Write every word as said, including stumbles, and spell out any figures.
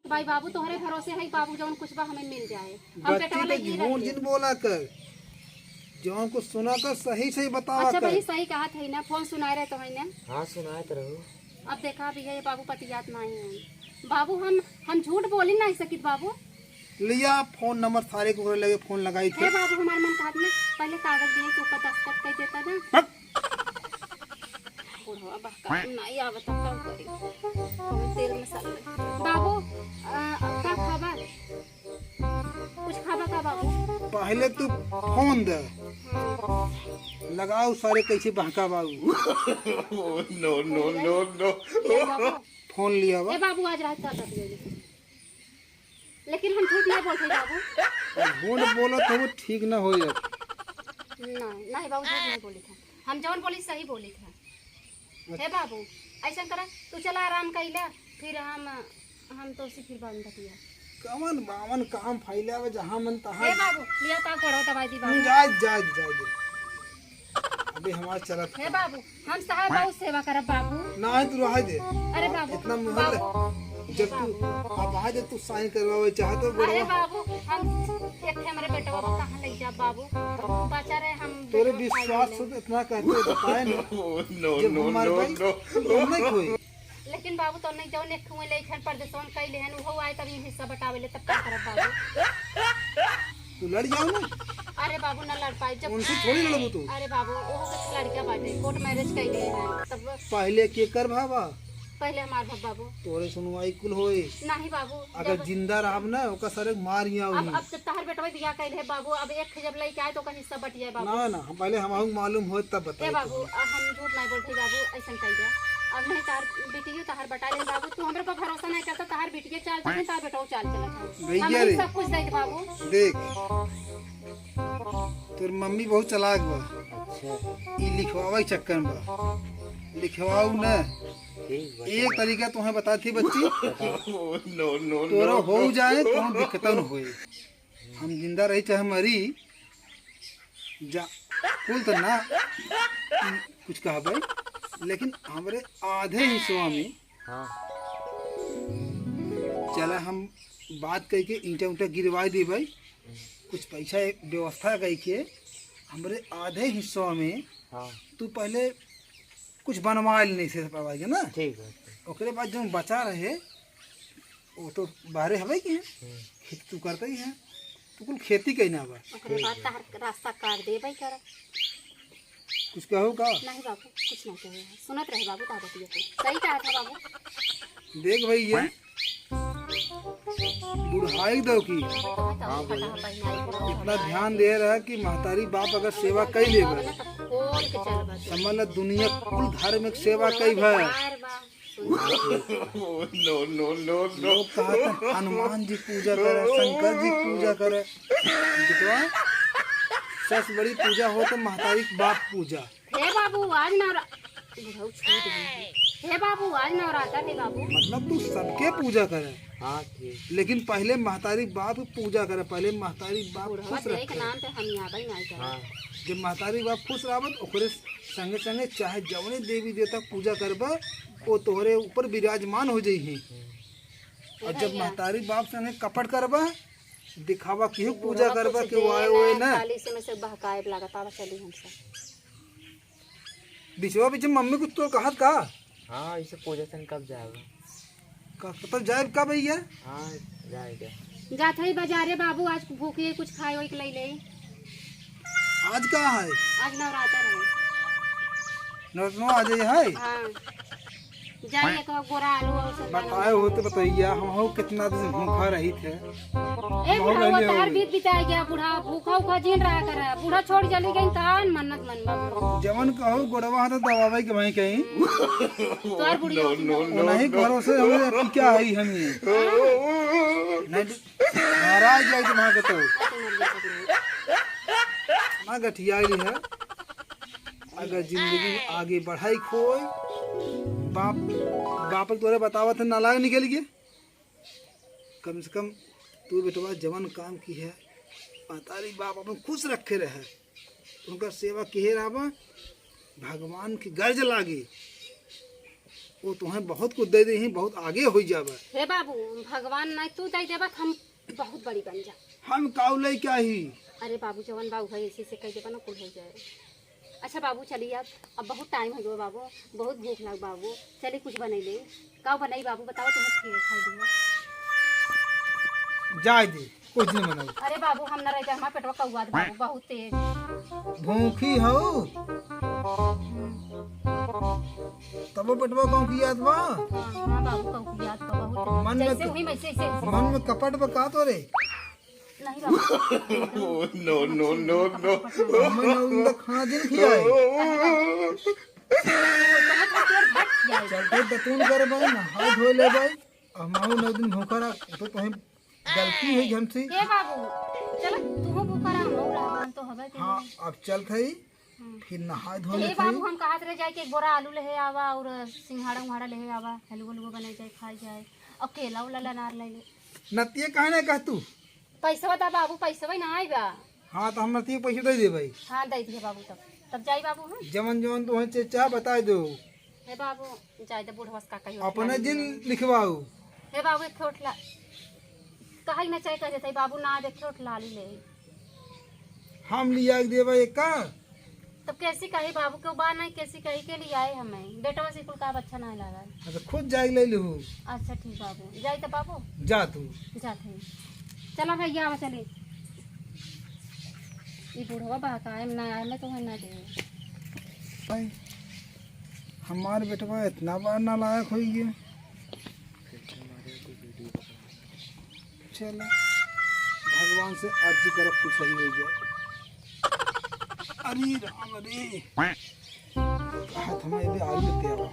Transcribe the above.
भाई बाबू, तोहरे भरोसे है बाबू, जौन कुछ बा हमें मिल जाए। हम बच्ची पेटवा तो लगी झूठ रहले। जिन बोला कर, जौन कुछ सुना कर सही सही बतावा अच्छा कर। भाई, सही कहा थे ना, फोन सुनाए रहे तो है ना। हाँ, सुनाए तो रहो। अब देखा भी है बाबू, पतियात नहीं है बाबू, हम हम झूठ बोली नहीं सकित बाबू। लिया फोन नंबर सारे के ओकरे लगे फोन लगाई थे। हे बाबू, हमार मन कहत ना, पहले कागज दिए तो ऊपर दस्तखत कर देता ना। हट। बुढ़वा बहका नहीं आवत, अब का करी? कौन तेल मसाला लगे? बाबू, आ, अब का खाबा? कुछ खाबा का बाबू? पहले तू फोन दे। हाँ। लगाओ सारे कैसे बहका बाबू। Oh, no, no, no, no। ए बाबू। फोन लिया बा। ए बाबू, आज रात का कर दिया। लेकिन हम झूठ नहीं बोलते बाबू। झूठ बोलत हो, ठीक ना होई अब। नहीं, नहीं बाबू, झूठ नहीं बोली था। हम जौन बोली सही बोली था। अच्छा। हे बाबू, ऐसा करा, तू चला आराम कर ले, फिर हम हम तो उसी फिर बाद में बतिया। कवन बावन काम फैले अब जहाँ मन तहाँ। हे बाबू, लिया ता कोड़ो दवाई दी बाबू। जा, जा, जा, जा। अबे हमार चलत हे का। बाबू, हम साहब बहुत सेवा करब बाबू। ना है तू रहा दे। अरे बाबू, इतना मुहर ले। बाबू। जब तू बाबू। अब आ दे तू साइन करवावे चाहत हो अरे बड़वा। बाबू, हम एक थे हमारे बेटवा को कहाँ ले जा बाबू? बचा रहे हम तोरे बेटवा खाई विश्वास लेले। से तो इतना कहते बताए ना। Oh, no, जब no, हमारे no, भाई no। तू तो नहीं खोई। लेकिन बाबू, तो नहीं जौन एक ठुए लेखन परदेसवन कइले हन, उहो आए तब ये हिस्सा बटावे ले, तब का करब बाबू? तू लड़ जाओ ना। अरे बाबू, ना लड़ पाई जब उनसे थोड़ी लड़बू तू। अरे बाबू, ओहो के लड़का बाटे, कोर्ट मैरिज कइले हैं, तब पहले के कर भावा? पहले हमार भा बाबू। तोरे सुनवाई कुल होए। नहीं बाबू, अगर जब जिंदा रहब ना, ओकर सरे मार ही आओ अब, ही। अब जब तहर बेटवा बियाह कइले है बाबू, अब एक जब लइके आए तो ओकर हिस्सा बट जाए बाबू। ना, ना, हम पहले हमहू मालूम होए तब ए बताई बाबू, तू। अब हम झूठ नहीं बोलते बाबू, ऐसन कह दे। अब नहीं तहार बेटियो तहार बटा ले बाबू, तू हमरा पर भरोसा नहीं करता, तहार बेटिया चाल चले, तहार बेटो चाल चलत है। भैया हम रे। सब कुछ दे दे बाबू। देख, तोर मम्मी बहुत चालाक बा। अच्छा। ई लिखवावे के चक्कर में बा। लिखवाऊ न। ठीक बा, एक चलो। तरीका तुम्हें बता थी बच्ची। बताओ। No, no, तोरो no, हो no। जाए, कोनो दिक्कत न होए। हम जिंदा रही चाहे मरी, जा, कुल तो ना कुछ कहबै, लेकिन हमरे आधे हिस्सवा में हाँ। चला हम बात कइके ईंटा उंटा गिरवा देबै, कुछ पैसा एक व्यवस्था कइके हमरे आधे हिस्सवा में हाँ। तू पहले कुछ बनवा लेने से पवाएगा ना। ठीक है। ओकरे बाद जो बचा रहे, वो तो बाहरे हवे के हैं, हम्म। खेती तू करते ही है, तू कुल खेती कहीं ना बा। ओकरे बाद तहार रास्ता काट देबै करा। कुछ कहो का? नहीं बाबू, कुछ नहीं कहे हैं। सुनत रहे बाबू, तहार बतिया तो सही कहा था बाबू। देख भैया, बुढ़ाई दो की तो है तो हाँ फटा भैया। है, इतना ध्यान दे रहा कि महतारी बाप अगर सेवा कई लेबे, खोल के चल बस। समझ ला दुनिया कुल धार्मिक सेवा कई भा। बार बार। No, no, no, no। लोग कहा था हनुमान जी पूजा करे, शंकर जी पूजा करे। बिटवा, सबसे बड़ी पूजा हो तो महतारी के बाप पूजा। हे बाबू, आज नवरा-, बुढ़ऊ छूट गई। हे बाबू, आज नवरात्र है बाबू। मतलब तू सबके पूजा करे। हाँ, ठीक। लेकिन पहले महतारी बाप पूजा करे, पहले महतारी बाप बुढ़वा खुश तेरे के रखे। नाम पे हम यहाँ भाई नहीं करे। हाँ। जब महतारी बाप खुश रहबत, ओकरे संगे संगे चाहे जवने देवी देवता के पूजा करबा, वो तोहरे ऊपर विराजमान हो जइहे। और जब भैया। महतारी बाप संगे कपट करबा, दिखावा केहू पूजा बुढ़वा करबा कुछ के वाए देला, ओए ना। खाली से में से बहकाए लागत, आवा चली हमसे। बिचवा बीच में मम्मी कुछ तो कहत का? हाँ, इसे पूजा सन कब जाएगा? का, तब जाए का भैया? हाँ, जाएगा। जात है बाजारे बाबू, आज भूखी है, कुछ खाए ओए के ले ले। आज का है? आज नवरात्र है। नवरात्र आज है? हाँ। जाइए तो गोरा आलू और सब डालो। बताए होते बतैया, हम हो कितना दिन भूखा रही थे। ए बहुत बुढ़ा, वो पहले हो तहार गई। बीत बिता गया बुढ़ा, भूखा उखा जिन रहा करे। बूढ़ा छोड़ चली गई, तहार मन्नत मनबा। जवन कहो गोड़वा हाथ दबावे के भाई कहीं। तोहार बुढ़िया No, no, no, नहीं no। भरोसे हो कि क्या है हम ये। नहीं, महाराज जाए तो वहाँ के तो। ना गठियाई है। अगर जिंदगी में आगे बढ़ाई खोए, बाप, बाप तोरे बतावत है, नालायक निकल गए। कम से कम तू बेटवा जवन काम की है, महतारी बाप अपन खुश रखे रहे, उनका सेवा किहे रहबा, भगवान की गर्ज लागे। वो तोहें बहुत कुछ दे देही, बहुत आगे होइ जाबे। हे बाबू, भगवान ना तू दे देबा, हम बहुत बड़ी बन जा। हम काऊ लइका ही। अरे बाबू, जवन बाबू है, इसी से कह देबा ना, कुल हो जाए। अच्छा बाबू, चली अब, अब बहुत टाइम हो गया बाबू, बहुत भूख लग बाबू, चली कुछ बनाई ले। का बनाई बाबू, बताओ, तुम खिए खाई दिया। जाए दे, कुछ नहीं बनाई। अरे बाबू, हम ना रहते, हमारा पेटवा कौआ दे बाबू, बहुत तेज। भूखी हो? तबो पेटवा कौखियात बा? हाँ, हाँ बाबू, कौखियात बा बहुत। मन में जैसे क-, हुई वैसे, ऐसे, ऐसे। मन में कपट बा का तोरे? नहीं बाबू। No, no, no, no। मन में उनका खाना दिन खियाए। अरे बाबू। चल, तो दतून करे भाई, नहाए धोए ले भाई। अब माऊ नौ दिन भूखा रहा, तो तोहें गलती है हमसे। ए बाबू, चल, तू भूखा रहा, हम रहा, हम तो हबे के हाँ, नहीं। अब चल थई। हम्म। फिर नहाए तो धोए हे बाबू, हम कहत रहे जाए के एक बोरा आलू लेहे आवा और सिंघाड़ा उंघाड़ा लेहे आवा, हलुआ उलुआ बनाई जाए, खाई जाए, और केला उला अनार ले ले। नतिया काहे ना कह तू? पैसवा दा बाबू, पैसवा ना आई बा। हाँ, तो हम नतिया के पैसा दे दे भाई। हाँ, दे दिए बाबू, तब, तब जाई बाबू, हाँ। जवन जवन तोहे चे-, चाह बताए दो। हे बाबू, जाए दे, बुढ़वा से का कहियो अपने खिलाड़ी दिन में। लिखवाऊ। हे बाबू, एक ठोट ला, कहे ना चाहे कह देते, बाबू ना दे, एक ठोट लाली ले। हम लिया के देबा एक का? तब कैसी कही बाबू के बा नहीं, कैसी कही के लिए आए हमें? बेटवा से कुल का अच्छा नहीं लगा। अच्छा, खुद जाए ले लू। अच्छा, ठीक बाबू, जाए तो बाबू। जा तू। जात है। चला भैया, आवा चली। ई बुढ़वा बा का, हम ना आए, मैं तो ना दे। भाई, हमार बेटवा इतना बड़ा नालायक होइ गया। चला, भगवान से अर्जी करब, कुछ सही होइ जाए। अरे राम रे, हाथ हमारे भी आलू लेते आवा।